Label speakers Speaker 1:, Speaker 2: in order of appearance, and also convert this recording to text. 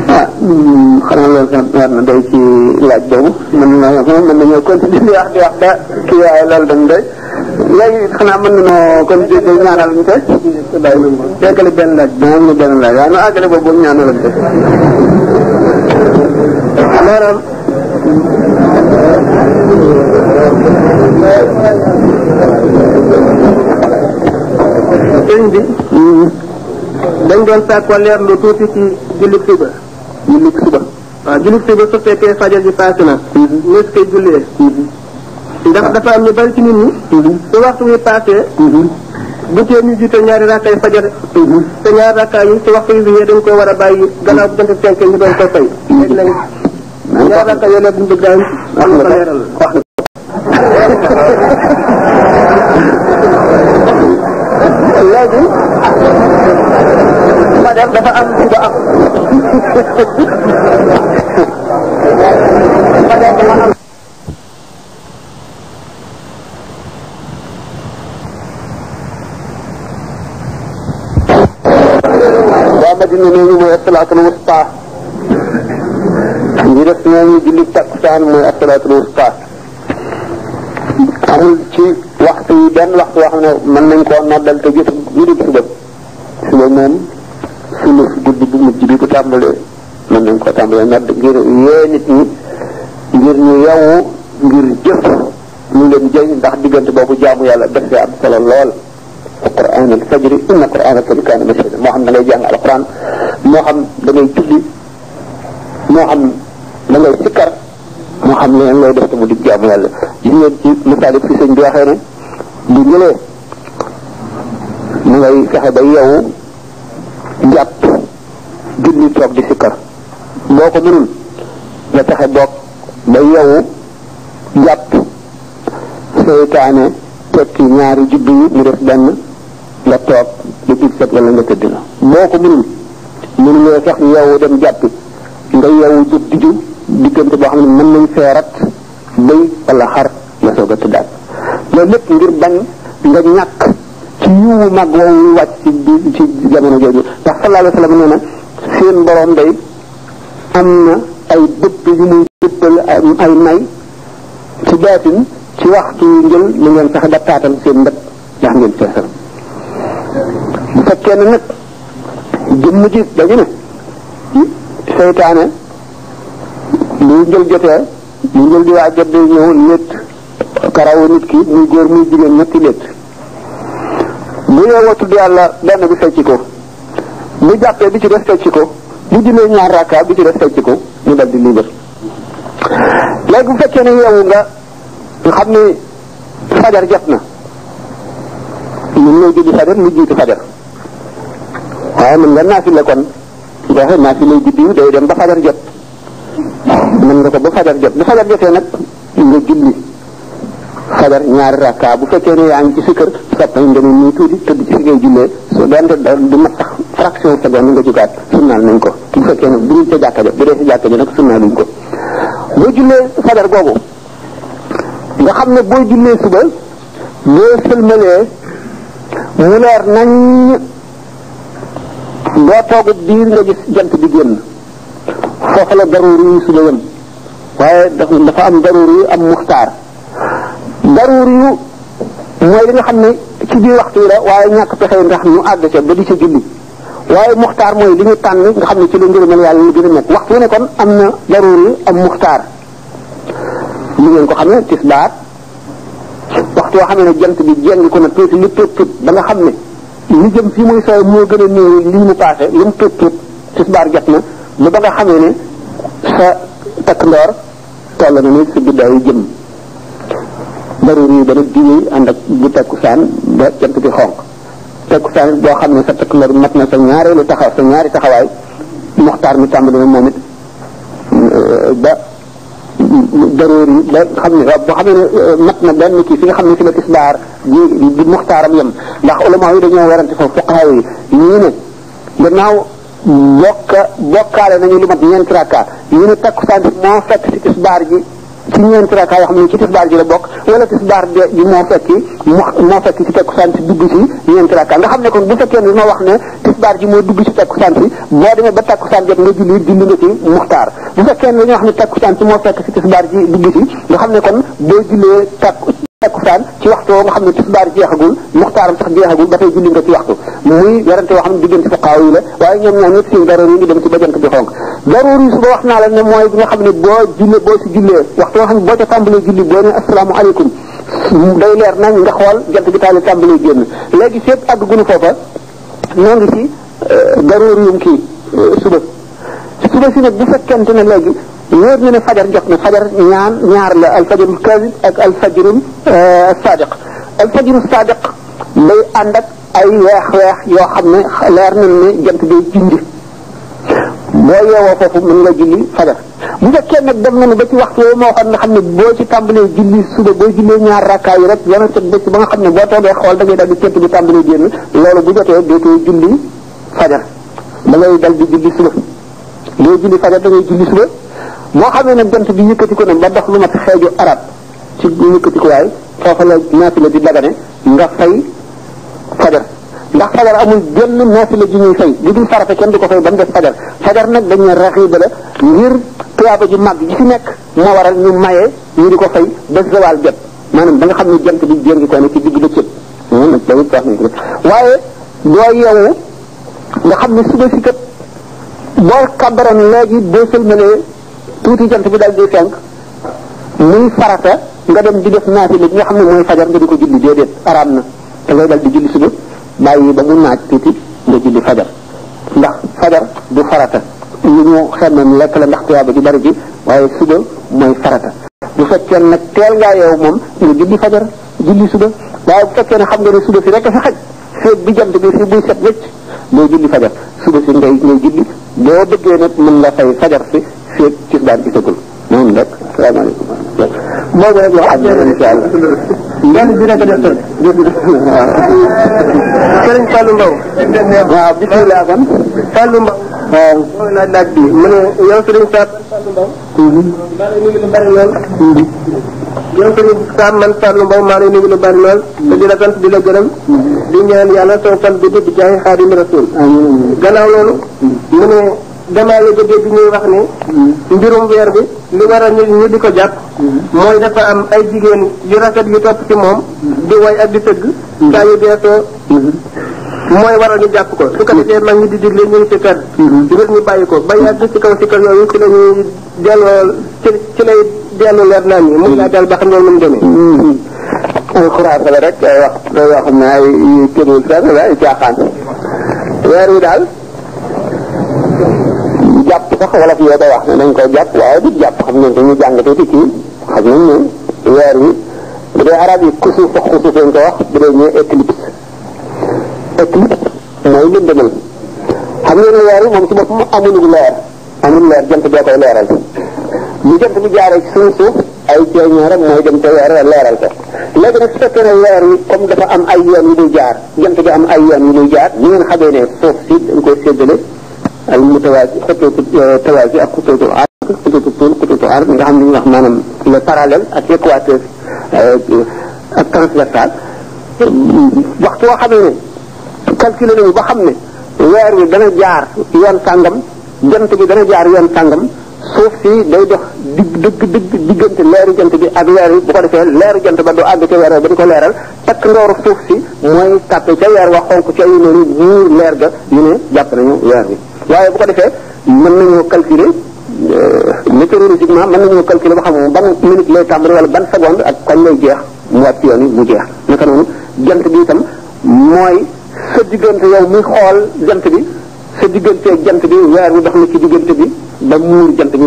Speaker 1: xanaa loolu sax war na day ci laaj boobu mën nañoo continuer di wax ba kii waaye loolu dañ doy léegi xanaa mën nañoo continuer di ñaanalante yeggale benn laaj moom la benn laaj waaye nu àggale boobu ñaanalante maanaam sëñ bi dañ doon sàkkoo leer lu tuuti ci jullit suba waaw jullit suba su fekkee fajar ji passé na nees koy jullee ndax dafa am ñu bari ci nit ñi su waxtu wi passé bu tee ñu jiite ñaari rakkaay fajar te ñaari rakkaay yi ci waxtu wi dañ ko war a bàyyi gannaaw bu jant fenk ñu doon ko fay léegi nag ñaari rakkaay yooyu duñ bëgg daal am na ko leeral léegi fajar dafa am suba am fajar dafa am waa Madina nee ñu mooy assalaatul wusta ñi def nee ñu julli takkusaan mooy assalaatul wusta amul ci waxtu yi benn waxtu yoo xam ne mën nañ koo noddal te jot ñu dul suba moom sunu guddi bu mujj bi bu tàmbalee mën nañ koo tàmbalee nodd ngir yee nit ñi ngir ñu yewu ngir jëf ñu leen jëñ ndax diggante boobu jaamu yàlla def see am solo lool alquran al fajri inna qur'ana al kana mashhuda moo xam da ngay jàng alquran moo xam da ngay julli moo xam da ngay sikkar moo xam leneen looy def te mu di jaamu yàlla gis ngeen ci misaal fi sëñ bi waxee ne bu ñëlee mu ngay fexe ba yeewu jàpp julli toog di sikkar boo ko mënul nga fexe boog ba yeewu jàpp seytaane tekki ñaari jubbi yi mu def benn nga toog ba jig set wala nga tëdd na boo ko mënul nga fex yeewu dem jàppi nga yeewu jub diju diggante boo xam ne mën nañ feerat bëy wala xar nga soog a tëddaat loolu lépp ngir bañ nga ñàkk ci yiwu mag woowu wàcc ci jamono jooju ndax sallallahu alayhi wa sallam nee na seen borom day am na ay dëpp yu muy dëppal ay may ci baatin ci waxtu njël lu ngeen fexe ba taatal seen ndëpp ndax ngeen feesal bu fekkee ne nag jëmm ji dañu ne seytaane lu njël jotee lu njël di waa jot day ñëw létt karawu nit ki muy góor muy jigéen ñetti létt bu yeewoo tudd yàlla benn bi fecci ko bu jàppee bi ci def fecci ko bu jullee ñaar rakka bi ci def fecci ko mu dal di libre léegi bu fekkee ne yeewu nga xam ni fajar jot na mën nga julli fajar lu jiitu fajar waaye mën nga naafile kon waxe naafile guddi yi day dem ba fajar jot mën nga ko ba fajar jot bu fajar jotee nag nga julli fajar ñaari rakka bu fekkee ne yaa ngi ci sa kër soppay nga ne nii tuuti tëdd ci fi ngay jullee so doonte du mat tax fraction seconde nga jugaat sunnaal nañ ko bu fekkee nag bu ñu ca jàkka ja bu dee ci jàkka ja nag sunnaal nañ ko boo jullee fajar googu nga xam ne boo jullee suba boo sëlmalee mu leer nañ doo toogu biir nga gis jant bi génn foofu la daruuri yu suba yem waaye dafa am daruuri yu am muxtaar daruuri yu mooy li nga xam ne ci biir waxtu yi la waaye ñàkk pexe ndax ñu àgg ca ba di ca julli waaye muxtaar mooy li ñu tànn nga xam ne ci la ngërëmal yàlla lu gën a nekk waxtu ne kon am na daruuri am muxtaar li ngeen ko xam ne tisbaar waxtu yoo xam ne jant bi jéng ko na tuuti lu tëb tëb ba nga xam ne li jëm fii muy sooy moo gën a néew lii mu paase lu mu tëb tëb tisbaar jot na lu ba nga xamee ne sa takk ndoor toll na ne sa biddaayu jëm daruuri yi ba nag di wéy ànd ak bu takkusaan ba jant bi xonq takkusaan boo xam ne sa takk ndoor mat na sa ñaareelu taxaw sa ñaari taxawaay muxtaar mi tàmbali na moom it ba daruuri yi ba xam ne boo xam ne mat na benn kii fi nga xam ne fi la tisbaar di muxtaaram yem ndax ulama yi dañoo werante foofu fuqaha yi ñii ne gannaaw bokkaale nañu lu mat ñeenti rakka ñu ne takkusaan bi moo fekk ci tisbaar ji ci ñeenti rakka yoo xam ne ci tisbaar ji la bokk wala tisbaar ji moo fekki ci takkusaan si dugg si ñeenti rakka nga xam ne kon bu fekkee ne ma wax ne tisbaar ji moo dugg si takkusaan si boo demee ba takkusaan jot nga julli nga ci muxtaar bu fekkee ne dañoo wax ne takkusaan si moo fekk si tisbaar ji dugg si nga xam ne kon boo jullee takkusaan ci waxtu nga xam ne tisbaar jeexagul muxtaaram sax jeexagul ba tey julli nga ci waxtu muy werante yoo xam ne diggante fuqaaw yi la waaye ñoom ñaar ñëpp seen daroor yi ngi dem ci ba jant bi xonk daroor yi suba wax naa la ne mooy bi nga xam ne boo si jullee waxtu nga xam ne boo ca tàmbalee julli boo ne asalaamaaleykum day leer nañ nga xool jant bi taali tàmbalee génn léegi fépp àgg gunu foofa noo ngi ci daroor yum kii suba si nag bu fekkente ne léegi wóor ñu ne fajar jot na fajar ñaar la alfajarul kaazib ak alfajarul sadiq alfajarul sadiq day ànd ak ay weex yoo xam ne leer nañ ne jant day jindi boo yeewoo foofu mën nga julli fajar bu fekkee nag dem nañu ba ci waxtu woowu moo xam ne xam ne boo ci tàmbalee julli suba boo jullee ñaar rakkaa yi rek yana set ba ci ba nga xam ne boo toogee xool da ngay dal di cent bi tàmbalee génn loolu bu jotee dootoo julli fajar da ngay dal di julli suba boo julli fajar da ngay julli suba boo xamee ne jant bi yëkkati ko nag ba dox lu mat xeeju arab ci yëkkati ko waay foofa la naafila di dagane nga fay fajar ndax fajar amul benn naafila ji ñuy fay li dul farata kenn du ko fay ba mu def fajar nag dañu raxiba la ngir tuyaaba ji màgg ji fi nekk moo waral ñu maye ñu di ko fay ba zawal jot maanaam ba nga xam ne jant bi jéngi ko ne ci digg bëccëg moom nag dañu wax nañ ko waaye boo yeewu nga xam ne suba si kat boo kàbbaroon léegi boo sëlmalee tuuti jant bi daal di fenk muy farata nga dem di def naafila bi nga xam ne mooy fajar nga di ko julli déedéet araam na da ngay dal di julli suba bàyyi ba mu naaj tuuti nga julli fajar ndax fajar du farata lu ñu xemmem lekk la ndax tuyaaba ji bari ji waaye suba mooy farata bu fekkee nag teel ngaa yow moom nga julli fajar julli suba waaye bu fekkee ne xam nga ne suba si rek a fi xaj féeg bi jant bi si buy set wécc mooy julli fajar suba si ngay julli boo bëggee nag mën nga fay fajar si féeg ci daan gisagul moom rek salaamaaleykum boobu rek wax insha Allah benn bi rek def Sëriñ Fallou Mbow waaw bismillah kon Fallou Mbow waaw mooy laaj bi mu ne yow Sëriñ Fallou Mbow maa ngi nuyu lu bari lool yow Sëriñ Sam man Fallou Mbow maa ngi nuyu lu bari lool te di la sant di la gërëm di ñaan yàlla soo fan bi di jaay Xaadimu Rasuul gannaaw loolu mu ne damaa yëg dégg ñuy wax ni mbirum weer bi li waral ñu di ko jàpp mooy dafa am ay jigéen yu rafet yu topp ci moom di way ak di tëgg saa yu deesoo mooy waral ñu jàpp ko su ko defee mag ñi di digle ñu ngi ci kër ngir ñu bàyyi ko ba yàgg ci kaw ci kër yooyu ci la ñuy delloo ci lay dellu leer naan ñi mun naa dal ba xam loolu nu mu demee alxuraan la rek ay wax yoo xam ne ay tëgul la ay caaxaan weer wi daal jàpp sax wala fi yoo day wax ne nañ ko jàpp waaye du jàpp xam nañ ko ñu jàng tuuti kii xam nañ ne weer wi bu dee arab yi kusuuf ak xusuuf lañ ko wax bu dee ñëwee éclipse mooy lëndëmal xam ngeen ne weer wi moom ci boppam amul leer jant bee koy leeral bu jant bi jaaree ci suñu suuf ay ceeñeeram mooy dem te weer leeral ko léegi nag su fekkee ne weer wi comme dafa am ay yoon yu muy jaar jant bi am ay yoon yu muy jaar ñu ngeen xamee ne suuf si dañ koy séddale al mutawaasi xutuutu tawaasi ak xutuutu ard xutuutu tuul xutuutu ard nga xam ne ñu wax maanaam le parallèle ak équateur ak transversal waxtu woo xamee ne calculé nañu ba xam ne weer wi dana jaar yoon sàngam jant bi dana jaar yoon sàngam suuf si day dox diggante leeru jant bi ak weer wi bu ko defee leeru jant ba du àgg ca weer ba di ko leeral takk ndooru suuf si mooy tàppe ca weer wa xonk ca yu noonu muur leer ga ñu ne jàpp nañu weer wi waaye bu ko defee mën nañoo calculer météorologiquement mën nañoo calculer ba xam ban minute lay tàmbali wala ban seconde ak kañ lay jeex mu wàcc yoon yi mu jeex naka noonu jant bi itam mooy sa diggante yow muy xool jant bi sa digganteeg jant bi weer wi dox na ci diggante bi ba muur jant bi